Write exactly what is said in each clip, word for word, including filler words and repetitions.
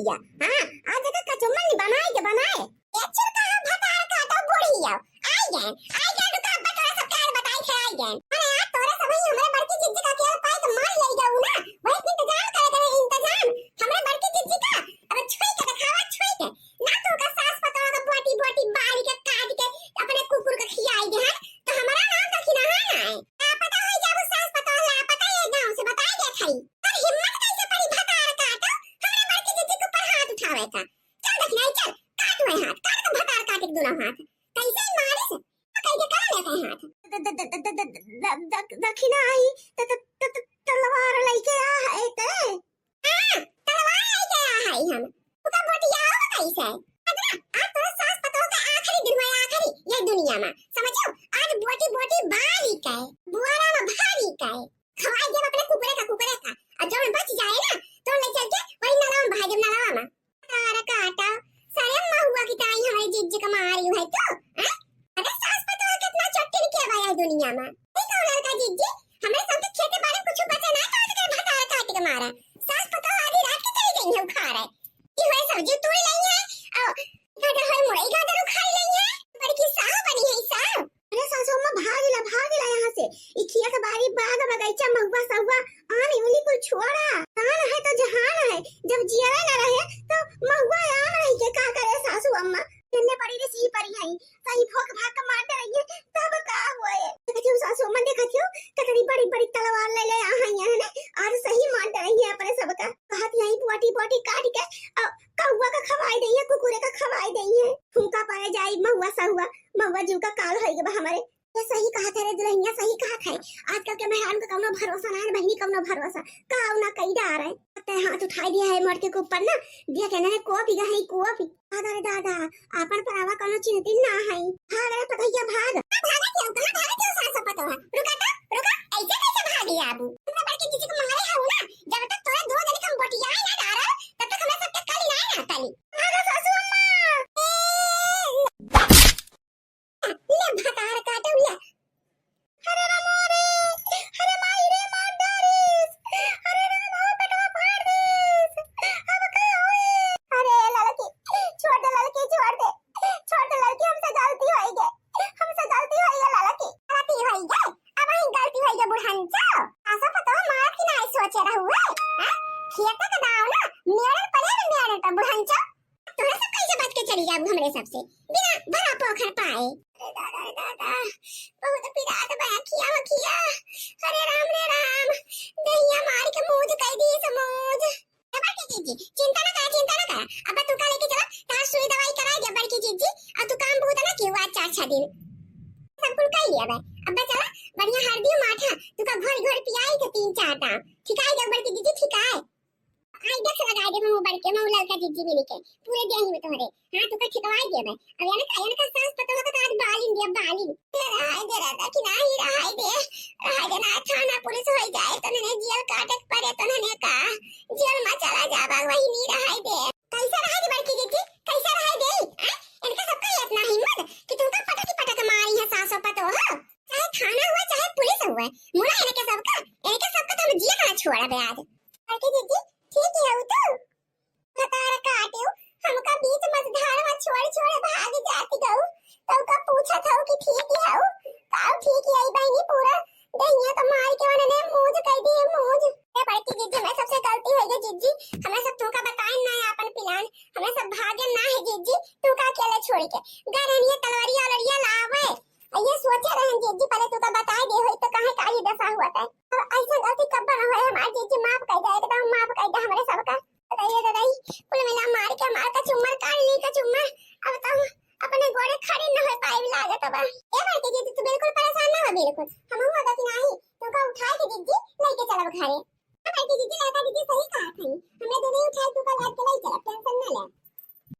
या, हाँ, आज जगह कचुम्मन बनाए के बनाए। ए चुरका भतार काटो बुढ़िया। आई गए, आई गए, रुका, अब तोरा सबके आज बताई थे, आई गए। अरे यार, तोरा सब ही हमरे बड़की जिज्जी का केवल पाई के मार ले जाऊ ना। वही इंतजाम करे, करे इंतजाम। हमरे बड़की जिज्जी का, अब छुई के दिखावा, छुई के। ना तो का सास पतोह का बोटी, बोटी बारी के काट के अपने कुकुर के खियाई दे हैं, तो हमारा नाम दखिनहा ना है। लापता हो जाबू सास पतोह, लापता ये गाँव से बताई देत हई। तोर हिम्मत कैसे पड़ी भतार काटो, हमरे बड़की जिज्जी के ऊपर हाथ उठावे का। चल दखिनहा, चल, काट हुए हाथ, काट के भतार काटे के दोनों हाथ। कैसे मारिस? पकड़ के करा लेते हैं हाथ। द-, द-, द-, द-, द-, द-, द-, द-, दखिनहा आई, त-, त-, त-, त-, तलवार लइके आ है ते। हाँ, तलवार लइके आ है हम। तू का बोटिया हो कैसे? अगला, आज तोरा सास पतोह का आखिरी दिन है, आखिरी, ये दुनिया में। समझो, आज बोटी, बोटी बारी का है, बुआरा में भारी का है। खवाई देब अपने कुकुरे का, कुकुरे का। और जौन बच जाए ना, तो ले चल के वही नलवा में बहा देब, नलवा में। तारा काटा, सारे महुआ की ताई हमारे जिज्जी का मारी है तू, हैं? अरे सास पतोह कितना चट्टिन के बा है दुनिया में। ठीक है ललका जिज्जी, हमरे सबके खेते बारे कुछ बचे ना, काट के भतार काट के मारा। सास पतोह आधी रात के चली गई है उखाड़े। की हुए सब्जी तोड़ लाई है, और गाजर हुए मुरई गाजर उखाड़ लाई है। बड़की साहु बनी है साहु। अरे सासु अम्मा, भाग ला, भाग ला यहाँ से। ई खेत बारी, बाग बगीचा, महुआ सहुआ, आम इमली कुल छोड़ा। जान है तो जहान है, जब जियरा न रहे तो महुआ आम रही के का करे सासु अम्मा? जन्ने पड़ी रे सी परी है, सही भोक भाग के मार डरइहे, तब का होए? देखत हो सासु अम्मा, देखत हो, कतरी बड़ी बड़ी तलवार ले ले आ है यहाँ ने, आज सही मार डरइहे अपने सबका। कहत यही बोटी बोटी काट के, अ, कौआ का खवाई दइहे, कुकुरे का खवाई दइहे। फूंका पड़े जाई महुआ सहुआ, महुआ जीव का काल होई गबा हमरे। ये सही कहत है रे दुल्हनिया, सही कहत है। आजकल के मेहरान का कौनो भरोसा ना है बहिनी, कौनो भरोसा। का ना कई डार है। ते हाथ उठाई दिया है मरके के ऊपर ना, दिया कहना है कोप ही गई, कोप ही। दादा रे दादा, आपन परावा कौनो चिन्हती ना है। भाग रे पतोहिया भाग। आ, भागत हो, कहाँ भागत हो सास पतोह? रुका तो, रुका, ऐसे कैसे भागी आबू? हमरा बड़की जिज्जी के मारे हऊ ना, जब तक तोरा दो जने के हम बोटियाए ना डारब, तब तक हमरा सबके कली ना ना तली। भागो सासू अम्मा। ए, ले भतार काटो ले। अरे राम रे, अरे माई रे, मार डारिस। अरे राम हो, पेटवा फाड़ दिस। अब का होई? अरे ललकी, छोड़ दे ललकी, छोड़ दे। छोड़ दे ललकी, हमसे गलती होई गे। हमसे गलती होई गे ललकी। गलती होई गे? अब ही गलती होई गे बुढ़ंचो। आसो पतोह मारत की नाई सोचे रहुए। हैं? खेते के दाव ना, मेड़न पलेन मेड़न पर बुढ़ंचो। तोहरे सब कैसे बच के चली जाबू हमरे सबसे, बिना भरा पोखर पाए? अरे दादा रे दादा, बहुत पिरात बा अखिया मखिया। अरे राम रे राम, दहिया मार के मूज कई दी समूज। ए बड़की जिज्जी, चिंता ना करा, चिंता ना करा। अब तू का लेके चला, तार सुई दवाई कराई दे बड़की जिज्जी, और तू काम बहुत ना किया आज चार छह दिन। सब कुल कर लिया बे। अब चला, बढ़िया हरदी माठा, तू का घोर घोर पियाई के तीन चार दाम। ठिकाई दे बड़की जिज्जी, ठिकाए। आई देख लगाई दे मऊ बड़के, मऊ ललका जिज्जी मिली के, पूरे देही में तोहरे। हाँ, तू का ठिकवाई दे बे। अब याने का, याने का सास पतोह का तो आज बालिन दिया, बालिन। रहाई दे, रहा कि नाही रहाई दे, रहाई दे ना, थाना पुलिस होई जाए तो नने जेल काटे के पड़े तो नने का, जेल में चला जाबा, वही नी रहाई दे। कैसे रहाई दे बड़की जिज्जी, कैसे रहाई दे? आ? इनका सबका इतना हिम्मत कि तुमका पटक पटक मारी है सासो पतोह। चाहे थाना हुआ, चाहे पुलिस हुआ, मुला इनके सबका, इनके सबका तो हम जिया ना छोड़ा बे आज। बड़की जिज्जी, ठीक है हो तू? भतार काटियो, हमका बीच मझधार में छोड़ छोड़ भाग जाती गऊ। तो का पूछत हऊ कि ठीक ही हऊ? काऊ ठीक ही आई बहिनी, पूरा दहिया तो मार के उन्होंने मूज कह दिए, मूज। ए बड़की जिज्जी, मैं सबसे गलती हो गई जिज्जी, हमें सब तुमका बताए ना अपन plan, हमें सब भागे ना है जिज्जी, तुमका अकेले छोड़ के। गरनिया तलवरिया अलरिया लावे, ये सोचे रहन जिज्जी, पहले तुमका बताए दे होई तो काहे का ये दशा हुआ था। अब ऐसा गलती कब ना होए हमार जिज्जी, माफ कर दे, एकदम माफ कर दे हमरे सबका। बताइए दादाई, कुल मिला मार के हमार का चुम्मर काट ली का चुम्मर। अब तो हम अपने गोड़े खड़ी न हो पाए लागत बा। ए बड़की जिज्जी, तू बिल्कुल परेशान ना हो, बिल्कुल। हम हुआ गति नाही, तुमका उठाए के जिज्जी लेके चलब घरे। ए बड़की जिज्जी, लड़का जिज्जी सही कहा था, हमरे दोनों उठाए तू का लाद के ले चलब, tension ना ले।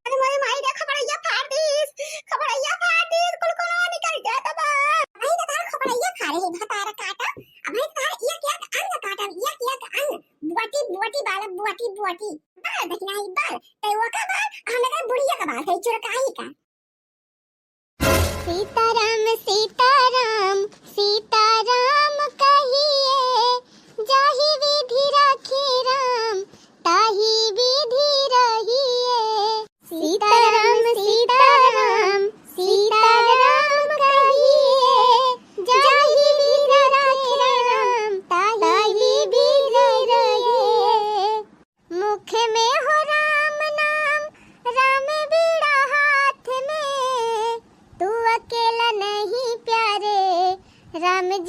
अरे मोरे माई रे, खपड़ैया फाड़ दीस, खपड़ैया फाड़ दीस, कुल कोनो निकल जात बा। अबे तो तार खपड़ैया फाड़े है भतार काटा, अबे तार एक एक अंग काटा, एक एक अंग, बोटी बोटी बाल, बोटी बोटी, बाल देखना ही बाल, ते वो का बाल, हम लोग बुढ़िया का बाल है, चुरकाई का। सीताराम सीताराम सीताराम कहिए, जाहि विधि राखे राम ताहि विधि रही।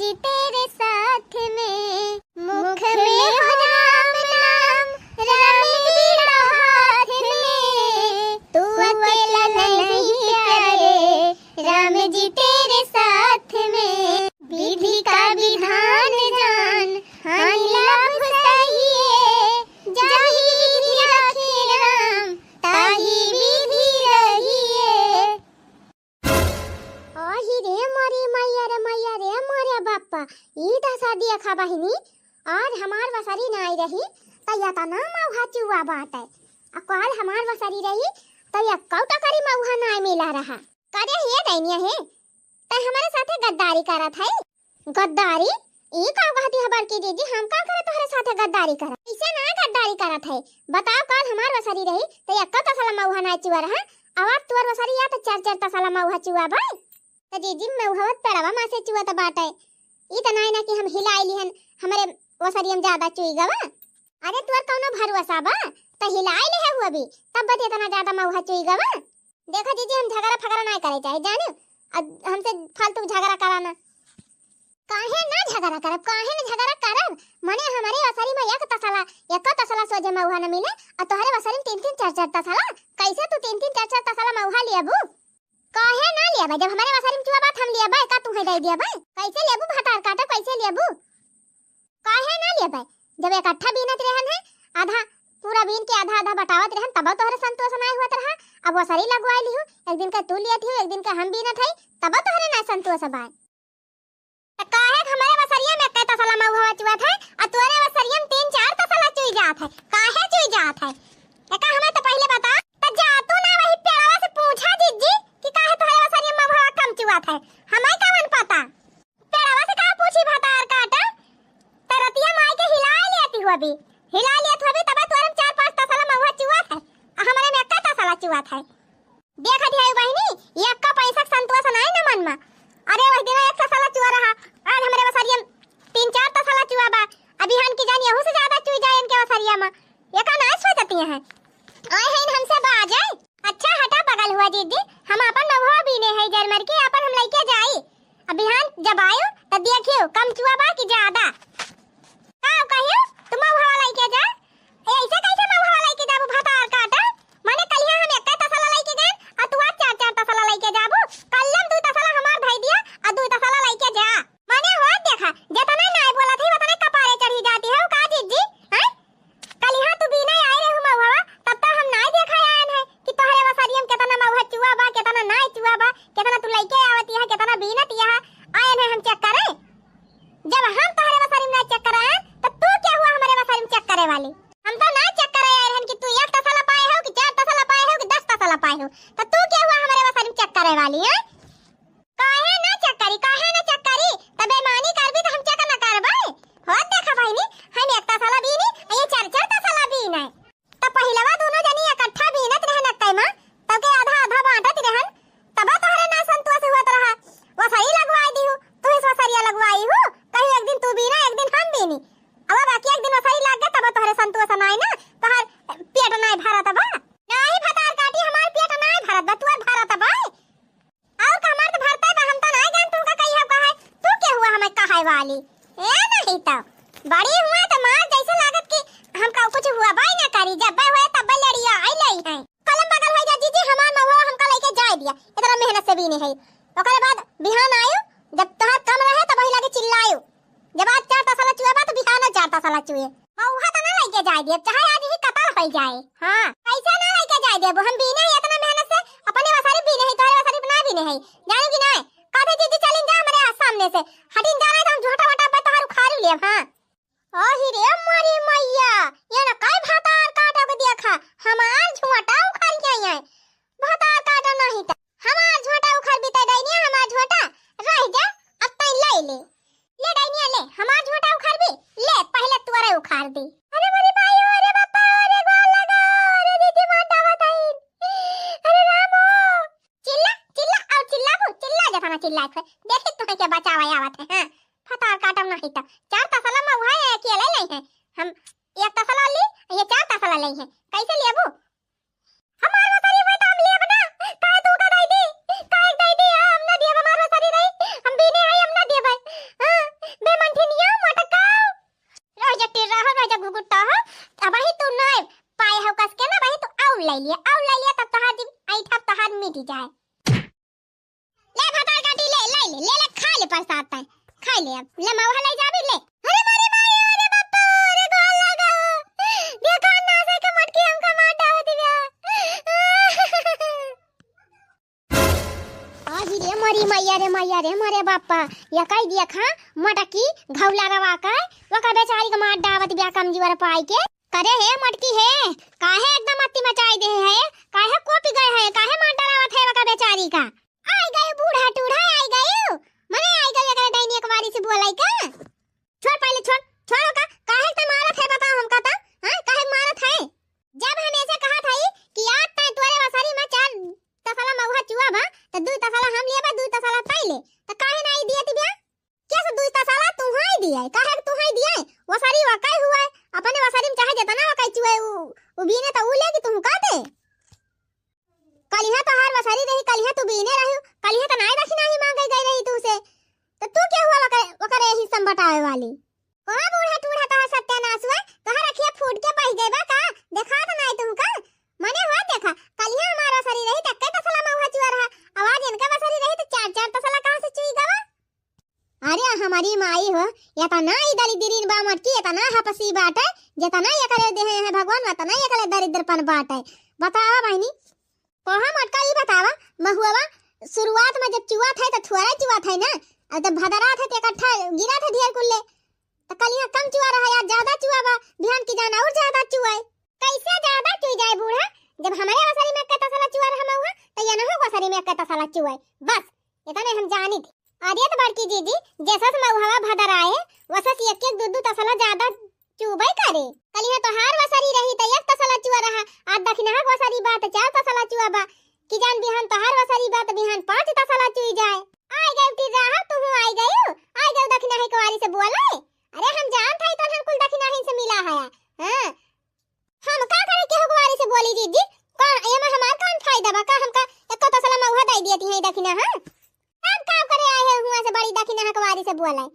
तेरे साथ में, मुख में हो राम नाम, राम की पीड़ा हाथ में, तू अकेला नहीं प्यारे, राम जी तेरे साथ में। विधि का विधान जान, हानि लाभ सहिए, जाहि विधि राखे राम, ताहि विधि रहिए। आही रे मोरी मैया रे मैया रे मोरे बापा, ई दसा देखा बहिनी, आज हमार वसरी नाई रही, त एतना मउहा चुआ बाटे। आ काल हमार वसरी रही, त एक्कौ टकरी मउहा नाई मिला रहा। करे हे डैनिया हे, तै हमरे साथे गद्दारी करत है? गद्दारी? ई का कहती है बड़की दीदी, हम का करे तोहरे साथे गद्दारी करब? ऐसे ना गद्दारी करत है। बताओ, काल हमार वसरी रही, त एक्कौ तसला मउहा नाई चुआ रहा, अब आज तोर वसरी या त चार चार तसला मउहा चुआ बा। त जीजी, मउहवा पेड़वा मा से चुअत बाटे। ई त नाई ना कि हम हिलाई लिहन, हमरे वसरियम ज्यादा चुई गवा। अरे तोर कौनो भरोसा बा? त हिलाई लिहे हुआ भी, तब बत इतना ज्यादा मउहा चुई गवा। देखो जीजी, हम झगड़ा फगड़ा नाई करे चाहे, जाने? अब हमसे फालतू झगड़ा कराना। काहे ना झगड़ा करब, काहे ना झगड़ा करब? मने हमरे वसरी मा एक तसला, एक्कौ तसला सोझे मउहा न मिले, अउर तोहरे वसरी मा तीन तीन चार चार तसला। कैसे तू तीन तीन चार चार तसला मउहा लियबू? काहे ना लियबे? जब हमरे वसरी मा चुआ बा त हम लियबे, का तुहे दे दियबे? कैसे लियबू भतार काटो, कैसे लियबू? काहे ना लियबे? जब इकट्ठा बीनत रहन है, आधा पूरा बीन के आधा आधा बटावत रहन, तबो तोहरे संतोष नाई होत रहा। अब वसरी लगवाई लिहू, एक दिन का तू लियत ही, एक दिन का हम बीनत है, तबो तोहरे नाई संतोष बाय। त काहे हमरे वसरिया मा एक्कै तसला मउहवा चुअत है, अउर तोरे वसरिया मा तीन चार तसला चुई जात है? काहे चुई जात है? एका हमें त पहिले बता। त जा तू ना वही पेड़वा से पूछा जीजी कि काहे तोहरे वसरिया मा मउहवा कम चुअत है, हमें कवन पता। पेड़वा से का पूछी भतार काटा? त रतिया मा आइके हिलाए लेती हुआ भी, हिलाए लेत हुआ भी, तब तोरे मा चार पाँच तसला मउहा चुअत है, अउर हमरे मा एक्कै तसला चुअत है। देखत हऊ बहिनी, एक्का पैसा के संतोष नाई न मन मा। अरे वह दिन एक तसला चुआ रहा, आज हमरे वसरिया मा तीन चार तसला चुआ बा। अभी हन की जान यहू से ज्यादा चुई जाए इनके वसरिया मा। एका नाई सोचती हैं। आए हैं हमसे बाजे। अच्छा हटा बगल हुआ जीजी, हम आपन मउहा बीने है जरमर के, आपन हम लइके जाई। अभी हन जब आयो त देखियो कम चुआ बा कि ज्यादा। का कहियो? तू मउहा लइके जा। ए, ऐसे कैसे मउहा लइके जाबू भतार काटा? मने कलिहा हम एक्कै तसला लइके गए, अउर तू आज चार चार तसला लइके जाबू। कल्लम दू तसला हमार धई दिया, अउर दू तसला लइके जा। मने हो देखा, जितना नाई बोलत है, उतने कपारे चढ़ी जाती है, का जीजी? हैं? कलिहा तू बीने आए रहे मउहा, तब तो हम नाई देखा आयन है कि तोहरे वसरिया मा कितना मउहा चुआ बा, कितना नाई चुआ बा, कितना तू लइके आवती है, कितना बीनत यहाँ आयन है हम चेक करे। जब हम तोहरे वसरी मा ना चेक कराएन, त तू के हुआ हमरे वसरी मा चेक करे वाली? हम तो ना चेक करे आए रहन कि तू एक तसला पाए हो कि चार तसला पाए हो कि दस तसला पाए हो। त तू के हुआ हमरे वसरी मा चेक करे वाली, हैं? काहे ना चेक करी, काहे ना चेक करी? त बेईमानी करबी त हम चेक ना करबै। होत देखा बहिनी, हम एक तसला बीनी, ये चार चार तसला बीन है। त पहिलवा दुनो जनी इकट्ठा बीनत रहन अक्कै मा, तब के आधा आधा बाँटत रहन, तब तोहरे ना संतोष होत रहा। वसरी लगवाई दिहू, तू इस वसरिया लगवाई हू, कहीं एक दिन तू बीना, एक दिन हम बीनी। अब बाकी एक दिन वसरी लाग गए, तब तोहरे संतोष नाई ना, तोहर पेट नाई भरत बा। नाई भतार काटी, हमार पेट नाई भरत बा, तोहर भरत बा। और का हमार त भरते बा, हम त नाई जान तू का कही है, कहे, तू के हुआ हमें कहे वाली? ए नहीं तो, बड़ी हुआ त मार जैसे लागत कि हमका कुछ हुआ बाई ना करी, जब बे हुए तब बे लड़िया आई लई है। कलम बगल हो जा जीजी, हमार महुआ हमका लेके जाए दिया, इतना मेहनत से बीने है। ओकरे बाद बिहान आयो, जब तोहार कम रहे तब वही लगे चिल्लायो। जब आज चार तसला चुए बा, तो बिहानो चार तसला चुए। महुआ तो ना लेके जाए देब, चाहे आज ही कतल होई जाए। हाँ, कैसे ना लेके जाए देब? हम बीने ही इतना मेहनत से, अपने वसरी बीने ही, तोहरे वसरी ना बीने ही। जाने की ना? कभी दीदी चलिन जा हमरे सामने से। हटिन जा, नहीं तो हम झोंटा वोटा पे तोहार उखाड़ लेब। हाँ। ओ ही रे मोरी मैया, ये ना कई भतार काटो के देखा, हमार झोंटा उखाड़ के आई है। भतार काटो नहीं तो हमार झोंटा उखाड़ भी तो डैनिया, हमार झोंटा रह जा, अब तई ले ले। ले डैनिया ले, हमार झोंटा उखाड़ भी, ले पहले तोरे उखाड़ दी। अरे मोरी माई, अरे बापा, अरे गोल लगा, अरे दीदी मार डावा ताइन। अरे रामो। चिल्ला, चिल्ला, और चिल्लाबू, चिल्ला जतना चिल्ला थे। देखी तुम्हें के बचावा आवत है, हाँ। भतार काटम नहीं तो। चार तसला महुआ है, अकेले नहीं है। हम एक तसला ली, ये चार तसला ले है। कैसे लेबू? हमार वसरी हुए तो हम लेब ना, काहे तू का दई दी? काहे दई दी? हम ना देब, हमार वसरी रही, हम बीने आई, हम ना देब। हाँ, की जाए। ले भतार काटी, ले, ले, ले, ले, ले, खा ले प्रसाद तैं, खा ले अब, ले मउहा ले जाबे, ले। अरे मारे माई, अरे बापा, अरे गोल लगा, देखा ना से के मटकी हमका मार डावत बिया। आही रे मोरी मैया रे मैया रे मोरे बापा, या कई दिया खा मटकी घौला रवा का, वका बेचारी का मार डावत बिया कमजोर पाई के। करे हे मटकी हे, काहे एकदम अति मचाई दे है, काहे कोपी गए है, काहे मार डरावत है वका बेचारी का? आई गए बूढ़ा टूढ़ा, आई गए, मने आई गए एकरे डाइनी एक बारी से बोलाई का? छोड़ पहले, छोड़, छोड़ ओका, काहे ते मारत है बताओ हमका ता, हाँ, काहे मारत है? जब हम ऐसे कहा था कि आज तय तोरे वसरी में चार तसला मउहा चुआ बा, तो दू तसला हम लिए बा, दू तसला तय ले, तो काहे ना आई दिए तिबिया? कैसे दुई तसला तुहई दिए? काहे के तुहई दिए? वसरी वकाई हुआ है, अपने वसरी में चाहे जितना वकाई चुए, उ, उ बीने तो उ लेगी तुहू का दे? कलिहा तोहार वसरी रही, कलिहा तू बीने रही, कलिहा तो नाई दखिना ही मांगे गई रही तू से, तो तू क्या हुआ वकर, वकर यही संबटावे वाली? ओ बूढ़ा टूढ़ा तोहार सत्यानाश हुआ, तोहार अखिया फूट के बह गए बा का? देखा तो नाई तुहू का? मने हुआ देखा, कलिहा हमार वसरी रही तो के तसला मउहा चुआ रहा, आवाज इनका वसरी रही तो चार चार तसला कहाँ से चुई गवा? अरे हमारी माई हो, एतना ई दरिद्रीन बा मटकी, एतना हपसी बाटे, जेतना एकरे देहे हैं भगवान, वतना एकरे दरिद्रपन बाटे। बतावा बहिनी, कोहा मटका ई बतावा, महुआवा शुरुआत में जब चुआ थे तो थोड़ा चुआ थे ना, और जब भदरा थे तो इकट्ठा गिरा थे ढेर कुल्ले, तो कलिहा कम चुआ रहा, आज ज्यादा चुआ बा, बिहान की जान और ज्यादा चुआए। कैसे ज्यादा चुई जाए बूढ़ा, जब हमारे वसरी में एक तसला चुआ रहा मउहा, तो ये नहो वसरी में एक तसला चुआए। बस, इतने हम जानी थी। अरे तो बड़की जीजी, जैसा से मउहवा भदर आए, वैसा से एक एक दू दू तसला ज्यादा चुबे करे। कलिहा तोहार वसरी रही तो एक तसला चुआ रहा, आज दखिनहा वसरी बा तो चार तसला चुआ बा। कि जान बिहान तोहार वसरी बा तो बिहान पाँच तसला चुई जाए। आई गए टिर्राहा, तुहू आई गयू, आई गए दखिनहा के वारी से बोले। अरे हम जान था तो हम कुल दखिनहा से मिला है। हाँ, हम का करे केहू के वारी से बोली जीजी? का एमा हमार कौन फायदा बा? का हमका एको तसला मउहा दे दियत है दखिनहा? हम का करे आए हैं हुआ से बड़ी दखिनहा के वारी से बोले?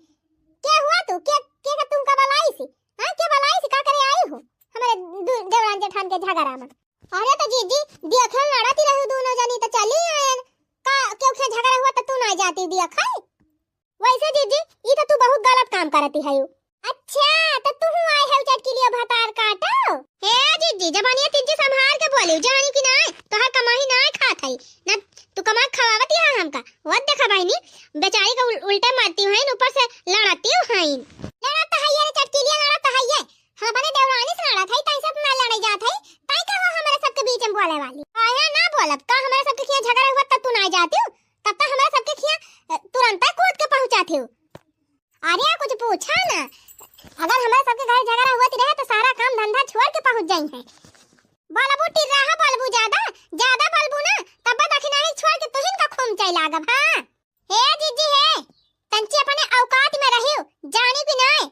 के हुआ तू? के, के, के तुमका बलाई सी? हाँ, के बलाई सी? का करे आई हो हमारे दु-, देवरान जेठान के झगड़ा में? अरे तो जीजी, देखल लड़ती रहू दोनों जनी तो चली आयन। का केहू के झगड़ा हुआ तो तू ना जाती देखल? वैसे जीजी, ई तो तू बहुत गलत काम करती है। अच्छा, तो तू आई है चटकिलियो भतार काटो? हे जीजी, जबानिया तीजी संभाल के बोली, जानी कि नाय, तोहर कमाई नाय खात है, ना तू कमा खवावती है हमका। वो देखा बहिनी, बेचारी का उल-, उल्टा मारती है, ऊपर से लड़ती है। लड़ा तो है ये रे चटकिलिया, लड़ा तो है ये। हम अपने देवरानी से लड़त है, ताई से अपना लड़े जात है, ताई का हो हमारे सबके बीच में बोले वाली? आया ना बोलब, का हमारे सबके खिया झगड़ा हुआ तब तू ना जाती हो? तब तो हमारे सबके खिया, अ, तुरंत कूद के पहुंचाती हो। अरे कुछ पूछा ना, अगर हमारे सबके घर झगड़ा हुआ रहे तो सारा काम धंधा छोड़ के पहुंच जाई है। बोलबू टिर्राहा बोलबू ज्यादा, ज्यादा बोलबू ना, तब दखिनहा छोड़ के तुहिन का खूम चल लागब, हाँ। हे जीजी हे, तंची अपने औकात में रहियो, जानी कि नाय?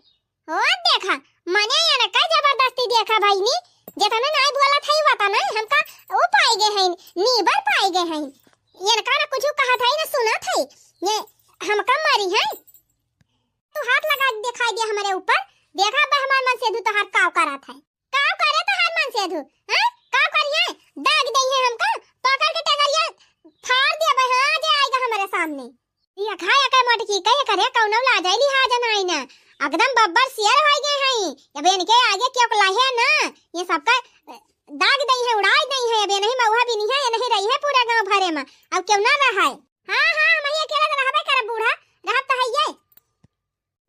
ओ देखा, मने इनका जबरदस्ती देखा बहिनी, जेतना नाय बोलत है वतना हमका ऊ पाई गए हैं, नीबर पाई गए हैं। इनका ना कुछ कहत है ना सुनत है, ये हमका मारी है। तू हाथ लगा के दिखाई दे हमारे ऊपर, देखा बे हमार मनसेधू तोहार काव करत है। काव करे तोहार मनसेधू, हैं? काव करिए? दाग दे है हमका, पकड़ के टंगरिया फाड़ दिया बे, हाँ, जे आएगा हमारे सामने। ये खाया के मोटकी कहे करे, कौनो लाजे लिहाज नाई ना, एकदम बब्बर शेर हो गए हैं। अब इनके आगे क्यों लहे ना, ये सबका, अ, दाग दे है, उड़ाई दे है। अब ये नहीं मउहा भी नहीं है, ये नहीं रही है पूरा गांव भरे में, अब क्यों ना रहा है। हाँ, हाँ, हम ये अकेला तो रहबे करब बूढ़ा, रहब तो है ये।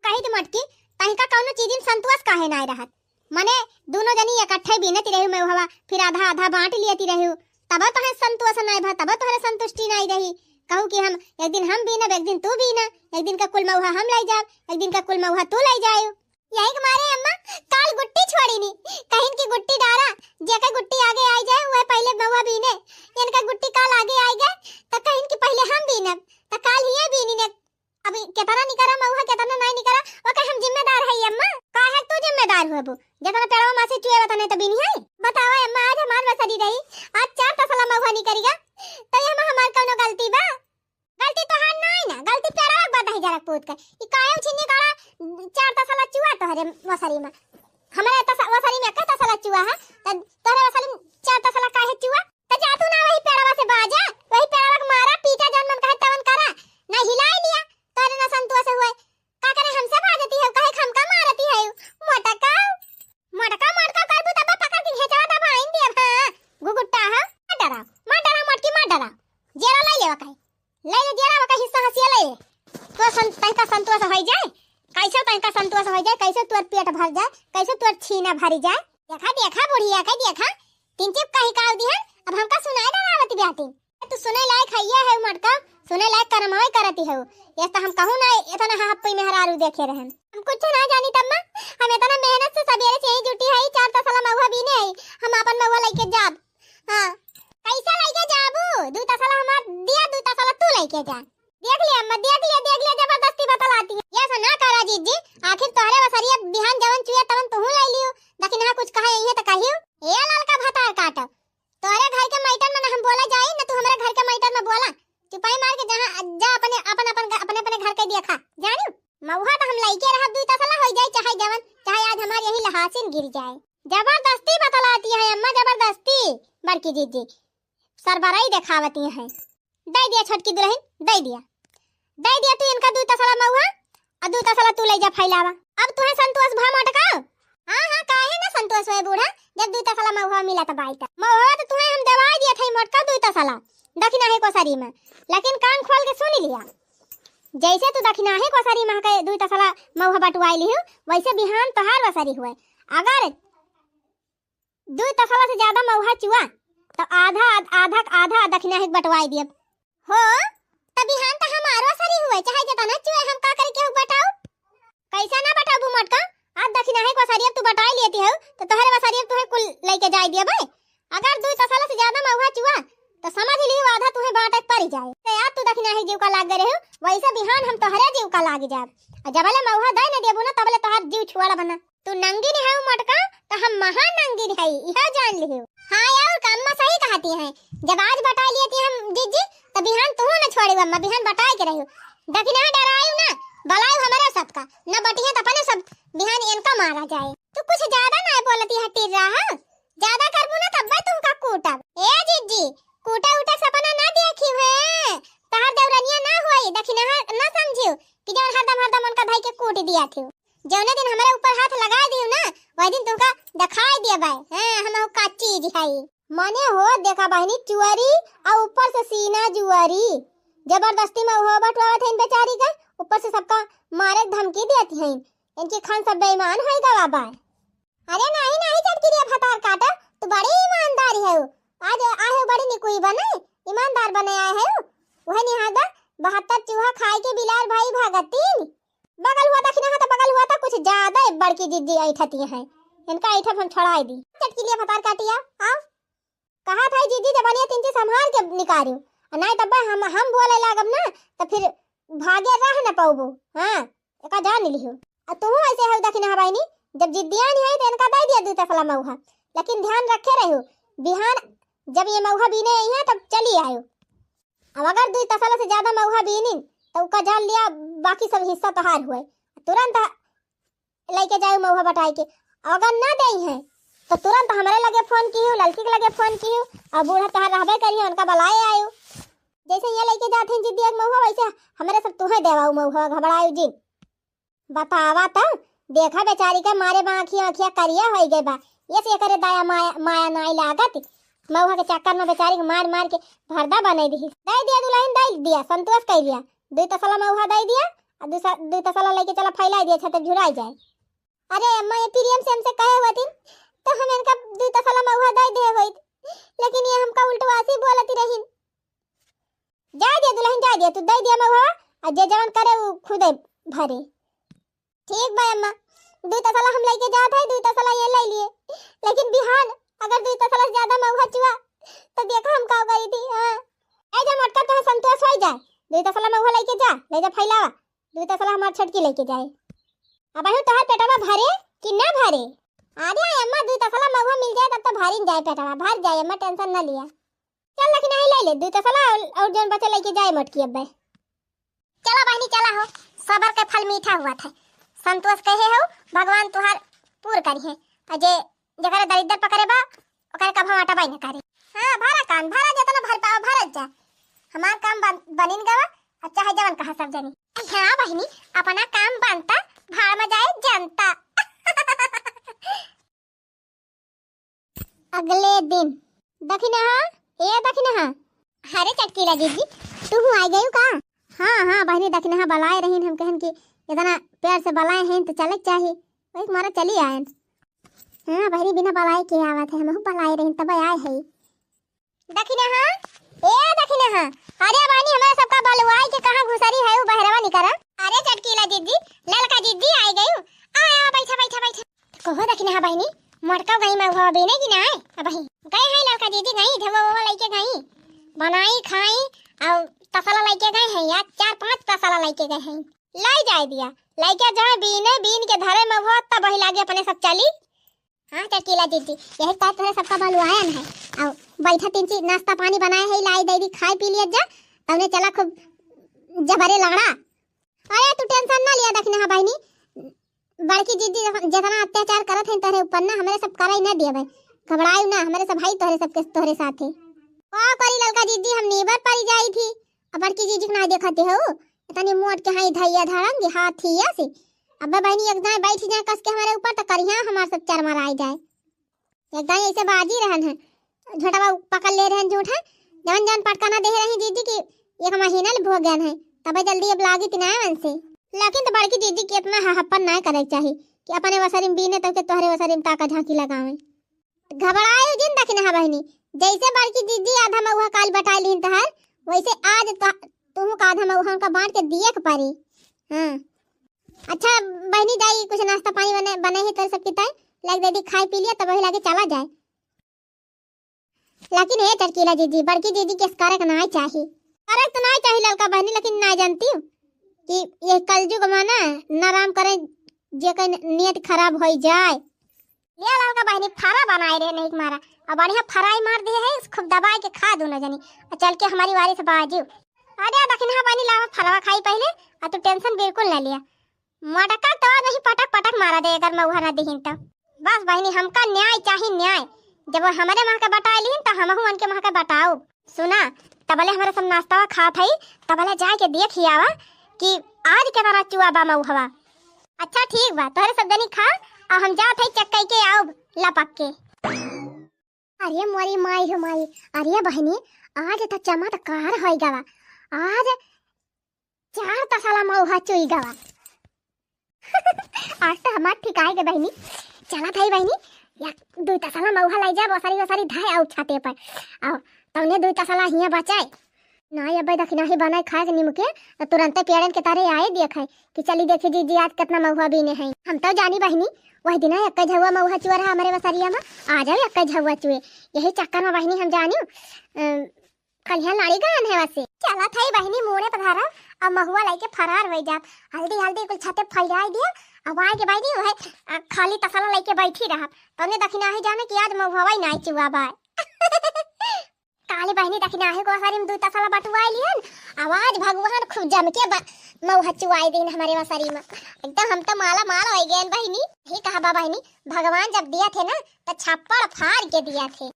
कही थी मोटकी, तहिका कौनो चीज में संतोष काहे नाय रहत? मने दोनों जनी इकट्ठे बीनती रही मउहवा, फिर आधा आधा बांट लियती रही, तब तोहे संतोष नाय भा, तब तोहरे संतुष्टि नाय रही। कहू कि हम एक दिन हम बीनब, एक दिन तू बीना, एक दिन का कुल मउहा हम ले जाब, एक दिन का कुल मउहा तू ले जायू। यही के मारे अम्मा काल गुट्टी छोड़ी नी, कहिन की गुट्टी डारा, जेकर गुट्टी आगे आई जाए वह पहले मउहा बीने, इनका गुट्टी काल आगे आई गए तो कहिन की पहले हम बीनब, तो काल ही बीनी ने। अभी केतना निकरा मउहा, केतना नाई निकरा, ओकर हम जिम्मेदार हई अम्मा। काहे तू जिम्मेदार होबू? जेतना पेड़वा में से चुए, ओतने तो बीनी है। बतावा अम्मा, आज हमार वसरी रही, आज चार तसला मउहा निकरिगा, तो ये हम हमार कौनो गलती बा? गलती तोहार नाई ना, गलती पेड़वा के बा दही जरा पूत के। ई काहे उछिन्नी काढ़ा, चार तसला चुआ तोहरे वसरी में, हमारे तस-, वसरी में एक तसला चुआ है, तो तोहरे वसरी में चार तसला काहे चुआ? तो जा तू ना वही पेड़वा से बाजा, वही पेड़वा के मारा, पीटा, जौन मन कहे तवन करा, ना हिलाई लिया, तोरे ना संतोष हुए। का करे हमसे बाजती है, कहे हमका मारती है, मोटका। मोटका, मोटका करबू तब पकड़ के घेचवा दबाइन देब, हाँ, गुगुट्टा, हाँ। मत डराओ, मत डराओ, मोटकी, मत डराओ। जेरा ले लेवा कहे। ले ले जेरा, ओकर हिस्सा हंसिया ले ले। तो सं-, तनिका संतोष होइ जाए। कैसे तनिका संतोष होइ जाए, कैसे तोर पेट भर जाए, कैसे तोर छीना भरी जाए। देखा, देखा बुढ़िया के, देखा। तीन चिप कहीं काव दिहन, अब हमका सुनाई ना आवत ब्याती। तू सुने लायक हइये है मोटका, सुने लायक करमवे करती हो। ये तो हम कहूँ ना, इतना हाफ कोई मेहरारू देखे रहन। हम कुछ ना जानी तब माँ, हम इतना मेहनत से सबेरे से यहीं जुटी है, चार तसला महुआ बीने है, हम आपन महुआ लेके जाब। हाँ, कैसे लेके जाबू? दू तसला हमार दिया, दू तसला तू लेके जा। देख लिया अम्मा, देख लिया, देख लिया, जबरदस्ती बतलाती है। ये ऐसा ना करा जीजी, आखिर तोहरे वसरिया बिहान जवन चुए तवन तुहू ले लियो, लेकिन हाँ कुछ कहे यही तो कहियो। ए ललका भतार काट, तोहरे घर के मैटर में ना हम बोला जाई, ना तू हमारे घर के मैटर में बोला। चुपाई मार के जहाँ जा अपने, अपन, अपन, अपने, अपने घर के देखा, जानियो? महुआ तो हम लइके रहब, दुई तसला होइ जाए, चाहे जवन, चाहे आज हमार यही लहासिन गिर जाए। जबरदस्ती बतलाती है अम्मा, जबरदस्ती। बड़की जीजी सरबराई देखावती हैं। दे दिया छोटकी दुल्हन, दे दिया, दे दिया तू इनका दुई तसला महुआ, और दुई तसला तू ले जा फैलावा। अब तुहे संतोष भा मोटका? हाँ, हाँ, काहे ना संतोष होए बूढ़ा, जब दुई तसला महुआ मिला त बाई त। महुआ तो तुहे हम देवाई दिया था मोटका दुई तसला, दखिनाही कोसरी में, लेकिन कान खोल के सुन लिया। जैसे तू दखिनाही कोसरी में के दुई तसला महुआ बटुआई लिहू, वैसे बिहान तोहार वसरी हुए। अगर दुई तसला से ज्यादा महुआ चुआ, तो आधा, आधा, आधा दखिनाही के बटवाई दियब। हो, त बिहान त हमारो सरी हुए, चाहे जितना चुए, हम का करी केहू बटाऊ? कैसे ना बटाऊ मोटका? आज दखिनाही के वसरिया तू बटाई लेती हो, तो तोहरे वसरिया तुहे कुल लेके जाए दिया बे। अगर दुई तसला से ज्यादा महुआ चुआ, तो समझ लियो आधा तुहे बांटे के पड़ी जाए। तो यार तू दखिनाही जीव का लाग गए रहो, वैसे बिहान हम तोहरे जीव का लाग जाब। और जबले महुआ दे न देबू ना, तबले तोहर जीव छुआड़ा बना। तू नंगिन है मोटका, तो हम महा नंगिन है, इहो जान लिहो। हाँ यार, अम्मा सही कहती हैं, जब आज बटाई लियती हम जीजी, तो बिहान तू न छोड़ी अम्मा, बिहान बटाई के रहियो। दखिना डरायु ना, बलायु हमारे सबका, न बटिया तो अपने सब बिहान इनका मारा जाए। तू कुछ ज्यादा ना बोलती है टिर्रा, हाँ? ज्यादा करबू ना तब तुमका कूटब। ए जीजी, कूटा उटा सपना ना देखी है, तहार देवरनिया ना होई, दखिना ना समझियो कि जौन हरदम हरदम उनका भाई के कूट दिया थी। जौने दिन हमारे ऊपर हाथ लगा दियो ना, वही दिन तुमका दिखाई दिया बाय। हाँ, हम हो का चीज है। मने हो देखा बहनी चुअरी, आ ऊपर से सीना जुअरी। जबरदस्ती में हो बटवावत हैं बेचारी का, ऊपर से सबका मारे के धमकी देती हैं। इनकी खान सब बेईमान होई गवा बाय। अरे नाही, नाही चटकिरिया भतार काटा, तू बड़ी ईमानदारी है। आज आए हो बड़ी निकुई बने, ईमानदार बने आए हो। वह निहागा बहत्तर चूहा खाए के बिलार भाई भागतीन। बगल हुआ था कि ना था, बगल हुआ था कुछ ज्यादा ही बड़की जिद्दी ऐठती है। इनका ऐठब हम छोड़ाई दी। चटकिरिया भतार काटिया, आओ। कहा था जीजी जबानिया तीन चीज संभाल के निकालियो। आ नाही तब हम, हम बोले लागब ना, तो फिर भागे रह न पाउबो। हाँ, एका जान लिहो। आ तुहू ऐसे हो दखिना हवाई नी, जब जिद्दिया नहीं है तो इनका दे दिया दू तसला मऊहा। लेकिन ध्यान रखे रहो, बिहान जब ये मऊहा बीने आई है तब चली आयो। अब अगर दू तसला से ज्यादा मऊहा बीनिन तो उका जान लिया बाकी सब हिस्सा तोहार हुए। तुरंत लेके जाए मऊहा बटाई के। अगर ना देई है तो तुरंत हमरे लगे फोन किहू, ललकी के लगे फोन किहू, और बूढ़ा तोहार रहबे करी है, उनका बुलाए आयो। जैसे ये लेके जाते हैं जिद्दिया के मऊहा, वैसे हमरे सब तुहे देवाऊ मऊहा, घबरायु जिन। बतावा त, देखा बेचारी के मारे बा आँखिया, आँखिया करिया होई गए बा। ये से एकरे दया माया, माया नाई लागत। मऊहा के चक्कर में बेचारी के मार मार के भरदा बनाई दी। दे दिया दुल्हन, दे दिया, संतोष कर दिया। दू तसला मऊहा दे दिया, आ दू स-, दू तसला लेके चला फैलाई दिया, छत झुराई जाए। अरे अम्मा, ये प्रियम से हमसे कहे हुआ थी, तो हम इनका दू तसला मऊहा दे दे होई, लेकिन ये हमका उल्टवासी बोलती रही। जा दिया दुल्हन, जा दिया, तू दे दिया मऊहा, आ जे जवन करे वो खुदे भरे। ठीक बा अम्मा, दू तसला हम लेके जात है, दू तसला ये ले लिए, लेकिन बिहान अगर दू तसला से ज्यादा मऊहा चुआ तो देखा हम का करी थी। हाँ, ए जा मोटका, तोहे संतोष हो जाए, दू तसला मऊहा लेके जा, ले जा फैलावा, दू तसला हमार छोटकी लेके जाए। अब अहू तोहर पेटवा भरे कि ना भरे? अरे अम्मा, दू तसला मऊहा मिल जाए तब तो भरिन जाए पेटवा, भर जाए अम्मा, टेंशन ना लिया। चल लेकिन आई ले ले दू तसला और, और जौन बचे लेके जाए मोटकी अब्बे। चला बहनी, चला हो, सबर के फल मीठा हुआ था। संतोष कहे हो, भगवान तुहार पूर करी है। आ जे, जेकरे दरिद्र पकड़े बा, ओकरे कभो आटा बाई न करे। हाँ, भरा कान, भरा, जेतना भर पावा, भरत जा। हमार काम बन-, बनिन गवा, अब चाहे जवन कहा सब जनी। हाँ बहिनी, अपना काम बनता, भाड़ में जाए जनता। अगले दिन। दखिनहा, ए दखिनहा। अरे चटकीला जीजी, तू हूँ आइ गयू का? हाँ, हाँ बहिनी, दखिनहा बलाए रहिन, हम कहन कि इतना प्यार से बलाए हैं तो चले के चाही, वही मारा चली आयन। हाँ बहिनी, बिना बलाए के आवत है, हमहू बलाए रहिन तब आए है। दखिनहा, ए दखिनहा, अरे बहिनी, हमारे सबका बलुआई के कहाँ घुसरी है, उ बहरवा निकरा। अरे चटकीला जीजी, ललका जीजी आइ गयू, आ, आ, बैठा, बैठा, बैठा। कहो दखिनहा बहिनी, मोटका गई महुआ बीने कि नाय? अबही गई है ललका जीजी, गई, ढेवा वोवा लइके गई, बनाई खाई, और तसला लइके गई है, या चार पांच तसला लइके गई है। लाई जाए दिया, लइके जाए बीने, बीन के धरे महुआ, तब वही लागे अपने सब चली। हाँ चटकीला जीजी, यही तो तोहरे सबका बलुआयन है। और बैठा तीन चीज नाश्ता पानी बनाए है, लाई दे दी, खाए पी लिया जा, तउने चला खूब जबरे लंगड़ा। अरे तू tension ना लिया दखिनहा बहिनी, बड़की जीजी जब-, जेतना अत्याचार करत हैं तोहरे ऊपर ना, हमरे सब कराई ना दियबे। घबरायू ना, हमरे सब हई तोहरे सबके, तोहरे साथे। का करी ललका जीजी, हम नीबर परी जाई थी, अब बड़की जीजी के ना देखते हो, इतनी मोट के हई धैया धड़ंगी हाथी ऐसी। अबे बहिनी एक दाएं बैठ जाए कस के हमरे ऊपर तो करिहा हमार सब चरमराई जाए। एक दाई ऐसे बाजी रहन है, झोंटवा पकड़ ले रहन झूठा, जवन जवन पटकना दे रही जीजी की एक महीना ले भोग गन है, तबे जल्दी अब लागी तिनाए मन से। लेकिन तो बड़की जीजी के इतना हहप्पन ना करे के चाही कि अपने वसरी में बीने तब के तोहरे वसरी में ताका झांकी लगावे। घबराए जिन दखिनहा बहिनी, जैसे बड़की जीजी आधा महुआ काल बटाई लीन तहर, वैसे आज तो तुहू का आधा महुआ उनका बांट के दिए के पड़ी। हाँ। अच्छा बहिनी, जाई कुछ नाश्ता पानी बने, बने ही तोरे सबके ताई, लाग दे दी, खाए पी लिया, तब वही लागे चला जाए। लेकिन हे चटकीला जीजी, बड़की जीजी के करे के नाय चाही। करे के तो नाय चाही ललका बहिनी, लेकिन नाय जानती हूँ कि ये कलयुग में ना, ना राम करे, जे के नियत खराब हो जाए। ले ललका बहिनी, फरा बनाए रहे नहीं मारा, और बढ़िया फराई मार दिए है, खूब दबाए के खा दू ना जनी, और चल के हमारी वारी से बाजू। अरे दखिनहा बहिनी, लावा फरवा खाई पहले, और तू tension बिल्कुल ना लिया। मटका तो नहीं पटक पटक मारा दे अगर महुआ ना दिहिन तो। बस बहिनी, हमका न्याय चाही, न्याय। जब वो हमरे माँ के बटाए लिहिन तो हमहू उनके माँ के बटाऊ। सुना, तबले हमरे सब नाश्ता खात हई, तबले जाए के देख ही आवा कि आज के तरह चुआ बा महुआ। अच्छा ठीक बा, तोहरे सब जनी खा, और हम जात हई चक्कई के आउब लपक के। अरे मोरी माई हो माई, अरे बहिनी, आज त चमत्कार होइ गवा, आज चार तसला महुआ चुई गवा। आज त हमार ठिकाए के बहिनी, चला थाई बहिनी, या दुई तसला महुआ लाई जा, ओसरी ओसरी धाए आउ छाते पर, आउ तौने दुई तसला हियाँ बचाए। ना, अबे दखिनही बनाए खाए के निमके, त तुरंते पेड़न के तारे आए देखे कि चली देखी जीजी आज केतना महुआ बीने हैं। हम तो जानी बहिनी, वही दिन एक्के झउआ महुआ चुआ रहा हमरे वसरिया में, आज एक्के झउआ चुए। यही चक्कर में बहिनी हम जानी, अ, कलिया लाड़ी गयन है वसे। चला थाई बहिनी मूड़े पधारा, अब महुआ लेके फरार हो जाब। हल्दी हल्दी कुल छते फैलाई दिया, अब आए के बहिनी वह, अ, खाली तसला लेके बैठी रहब। तौने दखिनही जाने कि आज महुआ ही नाई चुआ बा। काली बहिनी दखिनही को वसरी में दुई तसला बटुआई लिहन, आवाज भगवान खूब जम के बा-, महुआ चुआई दिन हमरे वसरी में। एकदम हम तो माला माल होइ गयन बहिनी। ही कहा बा बहिनी, भगवान जब दिया थे ना, तो छप्पड़ फाड़ के दिया थे।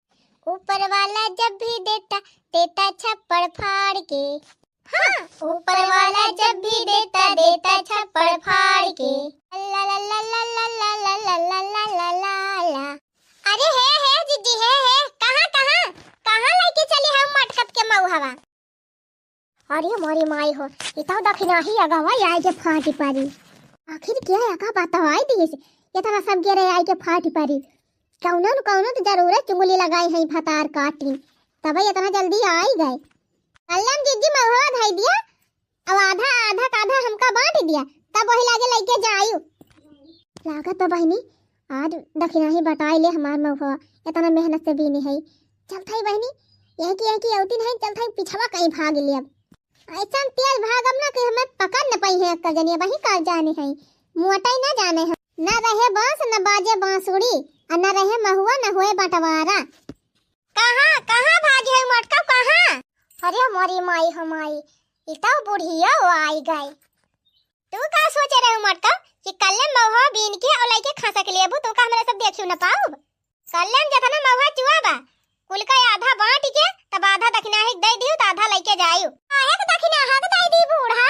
ऊपर वाला जब भी देता, देता छप्पड़ फाड़ के। हाँ, ऊपर वाला जब भी देता, देता छप्पड़ फाड़ के। ला ला ला ला ला ला ला ला ला ला ला ला। अरे हे, हे जीजी, हे, हे, कहाँ, कहाँ, कहाँ लेके चली हम मटकत के मउहवा? अरे मोरी माई हो, ई तो दखिनही अगवा आए के फाटी पारी। आखिर क्या अगा बतावाई दिहिस, इतना सब गेरे आए के फाटी पारी। कौनो न कौनो तो जरूरे चुंगली लगाई है भतार काटी, तबे इतना जल्दी आई गए। कल्याण जीजी मउहवा धई दिया, अब आधा, आधा का आधा हमका बांट दिया, तब वही लागे लइके जायु। लागत बा बहिनी, आज दखिनही बटाई ले हमार मउहवा, इतना मेहनत से बीने है। चल थाई बहिनी, यही की, यही की औती नहीं, चल थाई पिछवा कहीं भाग ले अब। ऐसा तेज भागब ना कि हमें पकड़ न पाई है अक्का जनिया, वही का जाने है, मोटाई ना जाने है। ना रहे बांस, न बाजे बांसुरी, और न रहे महुआ, न हुए बंटवारा। कहाँ, कहाँ भागी है मटका, कहाँ? अरे मोरी माई हो माई, ई तो बुढ़िया आई गई। तू का सोचे रहे मटका कि कल्ले मउहा बीन के और लइके खसक लेबू, तू का हमरे सब देखियो न पाउब? कल्ले में जतना मउहा चुआ बा, कुल का आधा बाँटि के तब आधा दखिनाही क दइ दिहू त आधा लइके जाइउ। काहे क दखिनाहा क दइ दी बूढ़ा?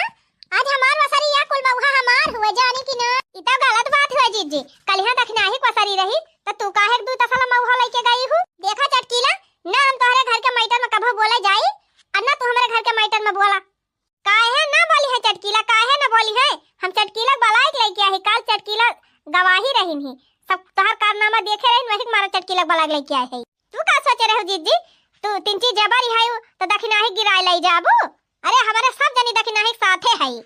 आज हमार वसरी या कुल मउहा हमार हुए जानी कि ना? ई त गलत बात हुए जिज्जी, कलिहा दखिनाही क वसरी रही त तू काहे क दू तसला मउहा लइके गइहू? देखा चटकीला, ना हम तोहरे घर के मैटर में कभो बोले जाई, अउर ना तू हमरे घर के मैटर में बोला। काहे ना बोलिहैं चटकीला, काहे ना बोलिहैं? हम चटकीला क बलाइ क लइके आए ही, काल चटकीला गवाही रहिन ही, सब तोहार कारनामा देखे रहिन, वही क मारा चटकीला क बलाइ क लइके आए ही। तू का सोचे रहू जिज्जी, तू तिनची जबरी हइउ त दखिनाही गिराइ लइ जाबू? अरे हमरे सब जनी दखिनाही क साथे हई,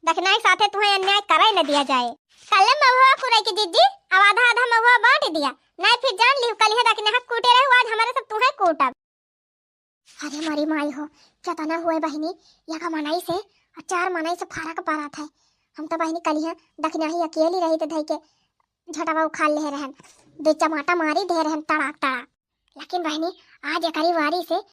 दखिनाही क साथे तुहैं अन्याय करइ न दिया जाए। कल्ले महुआ कुरइ के जिज्जी, अब आधा आधा महुआ बाँटि दिया, नाहीं फिर जान लिहू कलिहा दखिनाहा क कूटे रहू, आज हमरे सब तुहैं कूटब। अरे मोरी माई हो, केतना हुए बहिनी, यका मनई से अउर चार मनई से फरक परत है। हम त बहिनी कलिहा दखिनाही अकेली रही त धइ के झटवा उखाड़ लेहे रहन, दू चमाटा मारी देहे रहन तड़ाक तड़ाक। लेकिन बहिनी आज एकरी वारी से